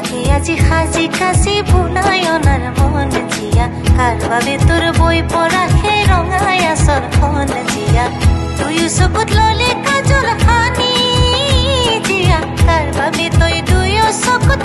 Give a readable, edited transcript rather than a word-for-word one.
তোকে আজি সাজি কাজি বোলাই অনাৰ মন জীয়া, কাৰ বাবে তোৰ বৈ পৰা সেই ৰঙাই আচলখন জীয়া। দুয়ো চকুত ললে কাজল সানি জীয়া, কাৰ বাবে তই দুয়ো চকুত